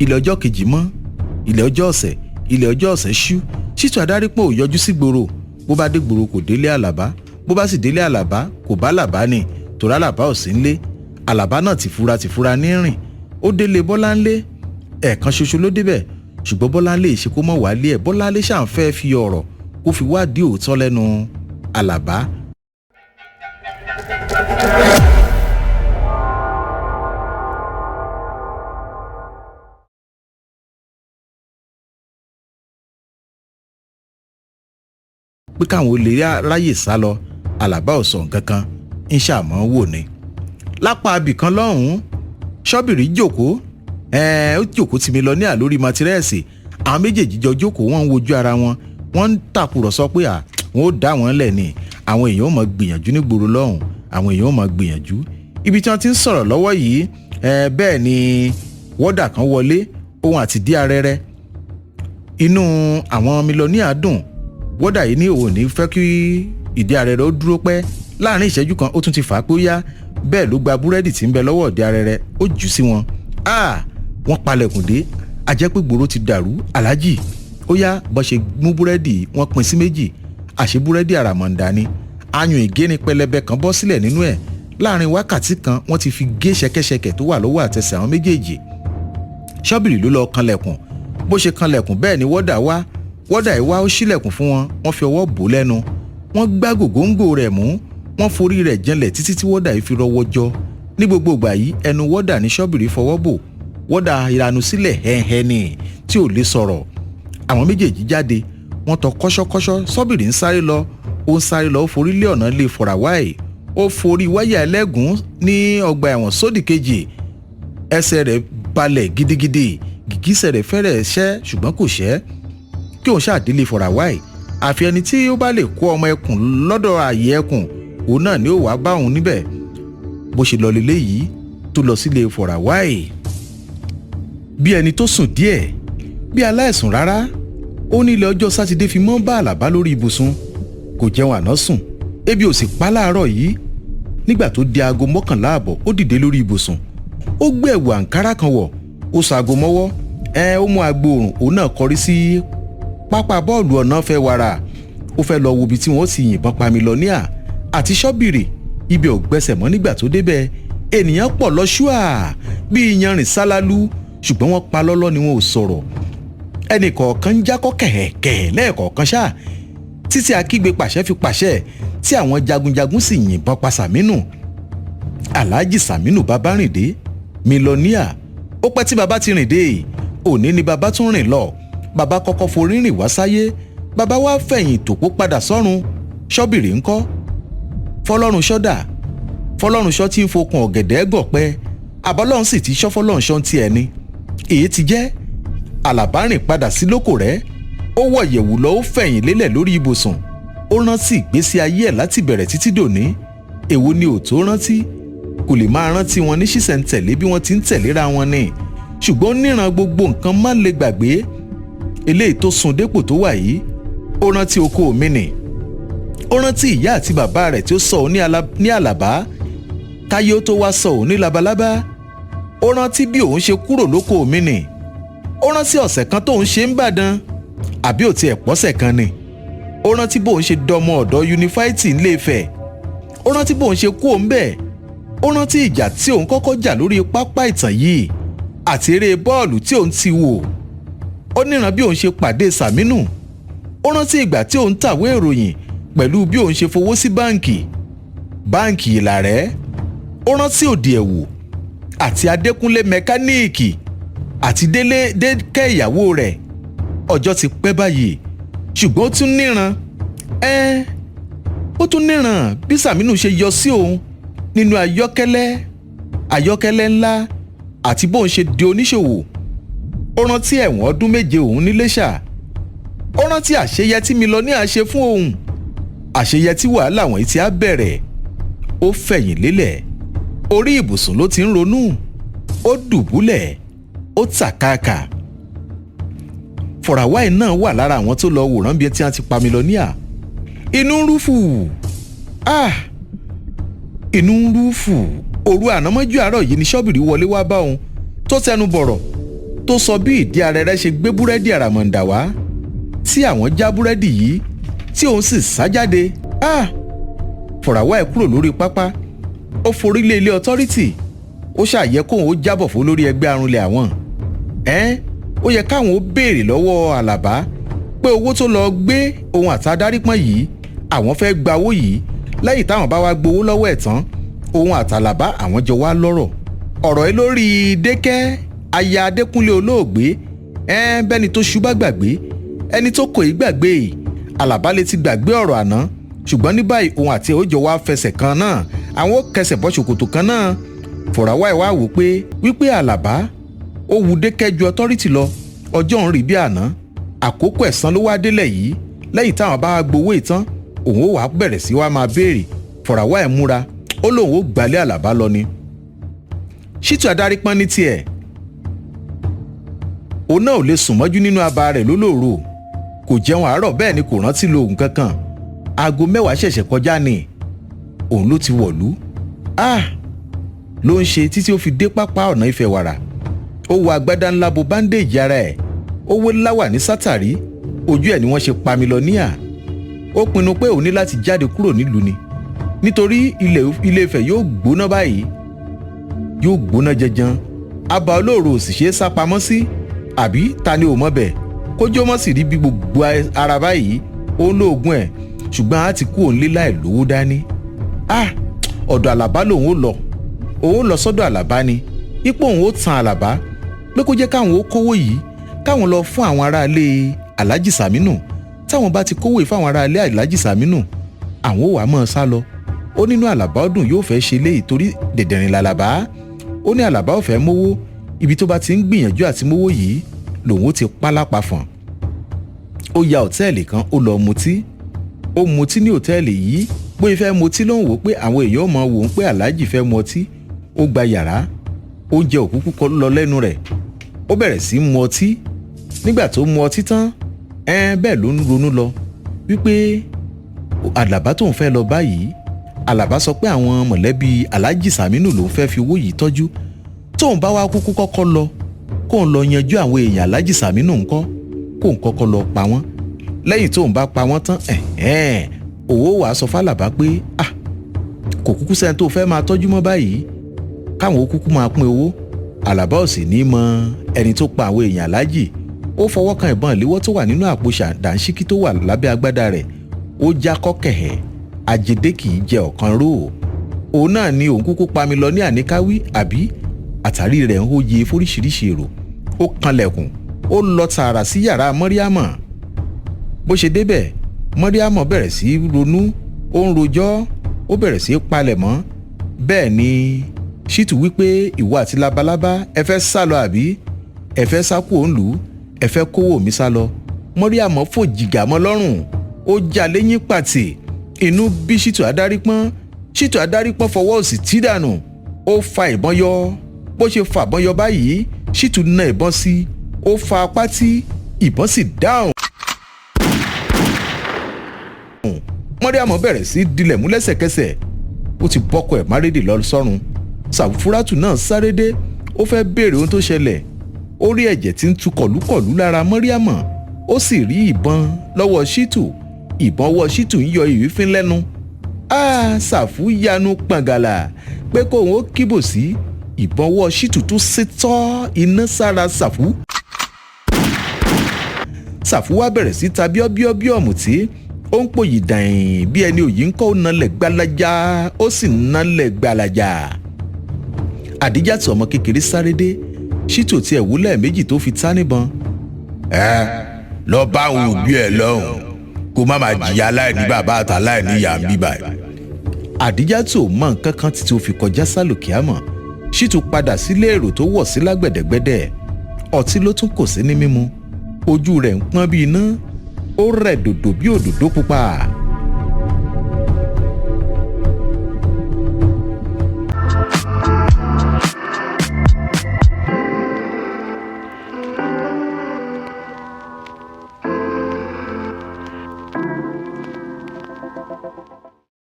Ilẹ̀ ọjọ́ kejì mọ́, ilẹ̀ ọjọ́ ọ̀sẹ̀, ilẹ̀ ọjọ́ ọ̀sẹ̀ ṣú. Ṣítù Adárípọ̀ ò yọjú sí gbòòrò. Bó bá dé gbòòrò, kò délé Àlàbá. Bó bá sì délé Àlàbá, kò bá Àlàbá ni, tòrá Àlàbá ò sí ńlé. Àlàbá náà tìfura tìfura ní rìn. Ó délé Bọ́láńlé, ẹ̀ẹ̀kan ṣoṣo ló débẹ̀, ṣùgbọ́n Bọ́láńlé ṣe kó mọ̀ wálé ẹ̀. Bọ́láńlé ṣáà ń fẹ́ fi ọ̀rọ̀ kó fi wádìí òótọ́ lẹ́nu Àlàbá. Pé káwọn olè ráyè sá lọ. Àlàbá ò sọ nǹkan kan, ń ṣàmọ́ wò ni. Lápá abìkan lọ́hùn-ún, Ṣọ́bìrì jókòó, ó jókòó tì mí lọ ní àlórí màtírẹ́ẹ̀sì. Àwọn méjèèjì jọ jókòó, wọ́n ń wojú ara wọn, wọ́n ń tàkùrọ̀sọ pé à wọ́n ó dá wọn lẹ̀ ni, àwọn èèyàn ò mọ̀ gbìyànjú nígboro lọ́hùn, àwọn èèyàn ò mọ̀ gbìyànjú. Ibi tí wọ́n ti ń sọ̀rọ̀ lọ́wọ́ yìí, bẹ́ẹ̀ ni wọ́dà kan wọlé, òun àti dí arẹrẹ. Inú àwọn mílíọ̀nìyà dùn. Wọ́dà yìí ní òun ò ní fẹ́ kí ìdí arẹrẹ ó dúró pẹ́. Láàrin ìṣẹ́jú kan, ó tún ti fà á pé ó yá. Bẹ́ẹ̀ ló gba búrẹ́dì tí ń bẹ lọ́wọ́ ìdí arẹrẹ, ó jù sí wọn. Wọ́n palẹ̀kùn dé, àjẹpẹ́ gbòòrò ti dàrú. Aláàjì, ó yá. Bó ṣe mú búrẹ́dì, wọ́n pín sí méjì. Àṣé búrẹ́dì àràmọ̀ǹdà ni. Ayùn ìgéni pẹlẹbẹ kan bọ́ sílẹ̀ nínú ẹ̀. Láàrin wákàtí kan, wọ́n ti fi gé ṣẹ̀kẹ̀ṣẹ̀kẹ̀ tó wà lọ́wọ́ àtẹsẹ̀ àwọn méjèèjì. Ṣọ́bìrì ló lọ kanlẹ̀kùn. Bó ṣe kanlẹ̀kùn, bẹ́ẹ̀ ni wọ́dà wá. Wọ́dà yìí wá, ó ṣílẹ̀kùn fún wọn. Wọ́n fi ọwọ́ bò lẹ́nu, wọ́n gbá gògóńgò rẹ̀ mú, wọ́n forí rẹ̀ jẹlẹ̀ títí tí wọ́dà yìí fi rọwọ́ jọ. Ní gbogbo ìgbà yìí, ẹnu wọ́dà ní Ṣọ́bìrì fọwọ́ bò. Wọ́dà ìranu sílẹ̀ hẹ́hẹ́ ni tí ò lè sọ̀rọ̀. Àwọn méjèèjì jáde, wọ́n tọ kọ́ṣọ́kọ́ṣọ́. Ṣọ́bìrì ń sáré lọ, ó ń sáré lọ, ó forí lé ọ̀nà lè fọ̀ràwáì, ó forí wáyà ẹlẹ́gùn ní ọgbà ẹ̀wọ̀n sódì kejì. Ẹsẹ̀ rẹ̀ balẹ̀ gidigidi, gìgísẹ̀ rẹ̀ fẹ́rẹ̀ ṣẹ́, ṣùgbọ́n kò ṣẹ́. Kí òun ṣàdílé fọ̀ràwáì, àfi ẹni tí ó bá lè kó ọmọ ẹkùn lọ́dọ̀ ààyè ẹkùn, òun náà ni ó wàá bá òun níbẹ̀. Bó ṣe lọ lélẹ́ yìí tó lọ sílé fọ̀ràwáì, bí ẹni tó sùn díẹ̀, bí aláìsùn rárá. Ó ní ilẹ̀ ọjọ́ Sátidé fi mọ́ bá Àlàbá lórí ibùsùn. Kò jẹun àná sùn, ebi ò sì pa láàárọ̀ yìí. Nígbà tó di aago 11:30, ó dìde lórí ibùsùn, ó gbé ẹ̀wù àǹkárá kan wọ̀, ó sọ aago mọ́wọ́ ẹ, ó mú agbo òrùn, òun náà kọrí sí pápá bọ́ọ̀lù ọ̀nà fẹ́ wàrà. Ó fẹ́ lọ wo ibi tí wọ́n ti yìnbọn pa mílíọ̀nìà àti Ṣọ́bìrì. Ibi ò gbẹsẹ̀ mọ́. Nígbà tó débẹ̀, ènìyàn pọ̀ lọ ṣúà bíi iyanrìn sálálú, ṣùgbọ́n wọ́n pa lọ́lọ́ ni, wọn ò sọ̀rọ̀. Ẹnì kọ̀ọ̀kan ń jákọ́ kẹ̀kẹ́ lẹ́ẹ̀kọ̀ọ̀kan ṣáà, títí akígbe pàṣẹ fi pàṣẹ, tí àwọn jagunjagun sì yìnbọn pa Sàmínù, Alhaji Sàmínù Babárìndé, mílíọ̀nìà. Ó pẹ́ tí bàbá ti rìn dé, òní ni bàbá tún rìn lọ. Bàbá kọ́kọ́ forí rìn wá sáyé, bàbá wá fẹ̀yìn tòpó padà sọ́run. Ṣọ́bìrì ńkọ́? Fọlọ́run ṣọ́dà, Fọlọ́run ṣọ́ tí ń fokùn ọ̀gẹ̀dẹ̀ gọ̀pẹ́. Àbọ́lọ́run sì ti ṣọ́ Fọlọ́run ṣọ́ ti ẹni. Èyí ti jẹ́ Àlàbá rìn padà sí lóko rẹ̀. Ó wọ̀ yẹ̀wù lọ, ó fẹ̀yìn lélẹ̀ lórí ibùsùn. Ó rántí ìgbésí ayé ẹ̀ láti bẹ̀rẹ̀ títí dòní. Èwo ni ò tó rántí? Kò lè máa rántí wọn ní ṣísẹ̀ntẹ̀lé bí wọ́n ti ń tẹ̀léra wọn ni, ṣùgbọ́n níran gbogbo nǹkan má lè gbàgbé eléyìí tó sùn dépò tó wà yìí. Ó rántí oko mi nì, ó rántí ìyá àti bàbá rẹ̀ tí ó sọ òun ní Àlàbá káyé ó tó wá sọ òun ní labalábá. Ó rántí bí òun ṣe kúrò lóko mi nì. Ó rántí ọ̀sẹ̀ kan tóun ṣe ń bàdàn, àbí ò tiẹ̀ pọ́sẹ̀ kan ni. Ó rántí bóun ṣe dọmọ ọ̀dọ̀ yunifásitì ńlẹ̀-Ifẹ̀. Ó rántí bóun ṣe kú òun bẹ́ẹ̀. Ó rántí ìjà tí òun kọ́kọ́ jà lórí pápá ìtàn yìí àti eré bọ́ọ̀lù tí òun ti wò. Ó níran bí òun ṣe pàdé Sàmínù. Ó rántí ìgbà tí òun tàwé ìròyìn pẹ̀lú bí òun ṣe fowó sí báǹkì, báǹkì Ìlàrẹ́. Ó rántí òdì ẹ̀wù àti Adékúnlé mẹkáníìkì àti Délé dékẹ́ ìyàwó rẹ̀. Ọjọ́ ti pẹ́ báyìí, ṣùgbọ́n ó tún níran ẹ́, ó tún níran bí Sàmínù ṣe yọ sí òun nínú ayọ́kẹ́lẹ́, ayọ́kẹ́lẹ́ ńlá, àti bóun ṣe di oníṣòwò. Ó rántí ẹ̀wọ̀n ọdún 7 òun níléṣà. Ó rántí àṣeyẹ tí mílíọ̀nìà ṣe fún òun, àṣeyẹ tí wàhálà wọ̀nyí ti á bẹ̀rẹ̀. Ó fẹ̀yìn lélẹ̀ orí ibùsùn ló ti ń ronú. Ó dùbúlẹ̀, ó tàkàkà. Fọ̀ràwáì náà wà lára àwọn tó lọ wòran bí tí wọ́n ti pa mílíọ̀nìà. Inú ń rúfù, ah, inú ń rúfù. Òru ànámọ́jú àárọ̀ yìí ni Ṣọ́bìrì wọlé wá bá òun tó tẹnu bọ̀rọ̀. Tó sọ bí ìdí arẹrẹ ṣe gbé búrẹ́dì àràmọ̀ǹdà wá, tí àwọn já búrẹ́dì yìí, tí òun sì sá jáde. Ah, fọ̀ràwá ẹ̀ kúrò lórí pápá, ó forí lé ilé ọtọ́rìtì. Ó ṣàyẹ kóun ó jábọ̀ fún lórí ẹgbẹ́ arúnlẹ̀ àwọn. Ẹ́n, ó yẹ káwọn ó béèrè lọ́wọ́ Àlàbá pé owó tó lọ gbé òun àtàdárípọ̀n yìí, àwọn fẹ́ gba owó yìí. Lẹ́yìn táwọn bá wá gbowó lọ́wọ́ ẹ̀ tán, òun àtàlàbá àwọn jọ wá lọ́rọ̀. Ọ̀rọ̀ yìí lórí Dékẹ́, aya Adékúnlé olóògbé. Ẹn, bẹ́ni tó ṣubá gbàgbé, ẹni tó kò í gbàgbé. Àlàbá lè ti gbàgbé ọ̀rọ̀ àná, ṣùgbọ́n ní báyìí, òun àti ẹ̀ ó jọ wá fẹsẹ̀ kan náà, àwọn ó kẹsẹ̀ bọ́ ṣòkòtò kan náà. Fọ̀ràwá ẹ̀ wá wò pé wípé Àlàbá ó wu Dékẹ́ ju ọtọ́rìtì lọ. Ọjọ́ ń rí bí àná, àkókò ẹ̀san ló wá délẹ̀ yìí. Lẹ́yìn táwọn bá gbowó ìtàn, òun ó wàá bẹ̀rẹ̀ sí wá máa béèrè. Fọ̀ràwá ẹ̀ múra, ó lóun ó gbalẹ̀ Àlàbá lọ ni. Ṣítù adarí pọ́n ní tiẹ̀, òun náà ò lè sùn mọ́jú nínú aba rẹ̀ lólóòrò. Kò jẹun àárọ̀, bẹ́ẹ̀ ni kò rántí lo oògùn kankan. Aago 10 ṣẹ̀ṣẹ̀ kọjá ni òun ló ti wọ̀lú. Ah, ló ń ṣe títí ó fi dé pápá ọ̀nà Ìfẹ́ wàrà. Ó wọ agbádá ńlá bo bandage ara ẹ̀, ó wé láwà ní sátàrí ojú ẹ̀ ni wọ́n ṣe pa mi lọ níyà. Ó pinnu pé òun ní láti jáde kúrò nílùú ni, nítorí Ilé Ifẹ̀ yóò gbóná báyìí, yóò gbóná janjan. Abà olóòrò ò sì ṣeé sá pamọ́ sí. Àbí ta ni ò mọ̀ bẹ́ẹ̀? Kójú ọmọ sì rí bí gbogbo ara báyìí. Ó ń lóògùn ẹ̀, ṣùgbọ́n a ti kú òun lé láì lówó dání. Ah, ọ̀dọ̀ Àlàbá lòun ó lọ, òun ó lọ sọ́dọ̀ Àlàbá ni. Ipò òun ó tan Àlàbá pé kó jẹ́ káwọn ó kówó yìí, káwọn lọ fún àwọn aráalé Alhaji Saminu. Táwọn bá ti kówó yìí fáwọn aráalé Alhaji Saminu, àwọn ò wá mọ́ ọ sá lọ. Ó nínú Àlàbá ọdún yóò fẹ́ ṣe léyìí, torí dẹ̀dẹ̀rìn làlàbá. Ó ní Àlàbá ò fẹ́ mówó. Ibi tó bá ti ń gbìyànjú àti mówó yìí lòun ó ti pálápàá fọ̀n. Ó ya òtẹ́ẹ̀lì kan, ó lọ mutí. Ó mutí ní òtẹ́ẹ̀lì yìí. Bóyá fẹ́ mutí ló ń wò pé àwọn èèyàn ò mọ̀ wò ó pé Aláàjì fẹ́ mu ọtí. Ó gba yàrá, oúnjẹ òkúkú kọ lọ lẹ́nu rẹ̀. Ó bẹ̀rẹ̀ sí í mu ọtí. Nígbà tó mu ọtí tán, ẹn, bẹ́ẹ̀ ló ń ronú lọ wípé Àlàbá tóun fẹ́ lọ báyìí, Àlàbá sọ pé àwọn mọ̀lẹ́bí Aláàjì Sàmínù lòún fẹ́ fi owó yìí tọ́jú. Tóun bá wá kúkú kọ́kọ́ lọ, kóun lọ yanjú àwọn èèyàn Aláàjì Sàmínù ńkọ́? Kóun kọ́kọ́ lọ pa wọ́n. Lẹ́yìn tóun bá pa wọ́n tán, ẹ̀hẹ́n, òwò wàá sọ fálàbá pé ah, kò kúkú sẹ́ni tó fẹ́ máa tọ́jú mọ́ báyìí, káwọn ó kúkú máa pín owó. Àlàbá ò sì ní mọ ẹni tó pa àwọn èèyàn Aláàjì. Ó fọwọ́ kan ìbọn ìléwọ́ tó wà nínú àpò dàńṣíkí tó wà lábẹ́ agbádá rẹ̀. Ó já kọ́kẹ̀hẹ̀. Àjèdè kì í jẹ ọ̀kan ró. Òun náà ni òun kúkú pa mi lọ ní àníkáwí àbí àtàrí rẹ̀ ń hóye foríṣiríṣi èrò. Ó kanlẹ̀kùn, ó lọ tààrà sí yàrá Mọ́ríámọ̀. Bó ṣe débẹ̀, Mọ́ríámọ̀ bẹ̀rẹ̀ sí í ronú, ó ń rojọ́, ó bẹ̀rẹ̀ sí í palẹ̀mọ́. Bẹ́ẹ̀ ni Ṣítù wípé, "Ìwọ àti labalábá, ẹ fẹ́ sá lọ àbí? Ẹ fẹ́ sá kúrò ń lù ú? Ẹ fẹ́ kówó mi sá lọ?" Mọ́ríámọ̀ fò jìgà mọ́ lọ́rùn, ó já léyìn pàtì. Inú bí Ṣítù Adárípọ́n. Ṣítù Adárípọ́n fọwọ́ òsì tí dànù, ó fa ìbọn yọ. Bó ṣe fa ìbọn yọ báyìí, Ṣítù na ìbọn sí, ó fa apá tí ìbọn sì dáhùn. Mọ́ríàmọ́ bẹ̀rẹ̀ sí dilẹ̀ mú lẹ́sẹ̀kẹsẹ̀. Ó ti bọ́kọ ẹ̀ márédè lọ sọ́run. Sàfúrátù náà sáré dé, ó fẹ́ béèrè ohun tó ṣẹlẹ̀. Ó rí ẹ̀jẹ̀ tí ń tu kọ̀lúkọ̀lú lára Mọ́ríàmọ́, ó sì rí ìbọn lọ́wọ́ Ṣítù. Ìbọn ọwọ́ Ṣítù ń yọ ìwífín lẹ́nu. Á Ṣàfù yanu pàngàlà pé kóun ó kíbò sí ìbọn ọwọ́ Ṣítù tó ṣetọ́ iná sára Ṣàfù. Ṣàfù wá bẹ̀rẹ̀ sí ta bíọ́bíọ́bí ọ̀mùtí, ó ń pòyì dàìn bí ẹni òyì ń kọ́. Ó nalẹ̀ gbalaja, ó sì nalẹ̀ gbalaja. Àdíjàtì ọmọ kékeré sáré dé. Ṣítù tiẹ̀ wúlẹ̀ méjì tó fi tá níbọn. Ẹ lọ bá àwọn òbí ẹ lọ́hùn, kó má máa jìyà aláìní bàbá àtàláìní ìyá ń bí báyìí. Àdíjàtì ò mọ nǹkan kan títí ó fi kọjá sálòkè àmọ́. Ṣítù padà sílé èrò tó wọ̀ sí lágbẹ̀dẹ̀gbẹ̀dẹ̀. Ọtí ló tún kò sí ní mímu. Ojú rẹ̀ ń pọ́n bí iná, ó rẹ̀ dòdò bí òdòdó pupa.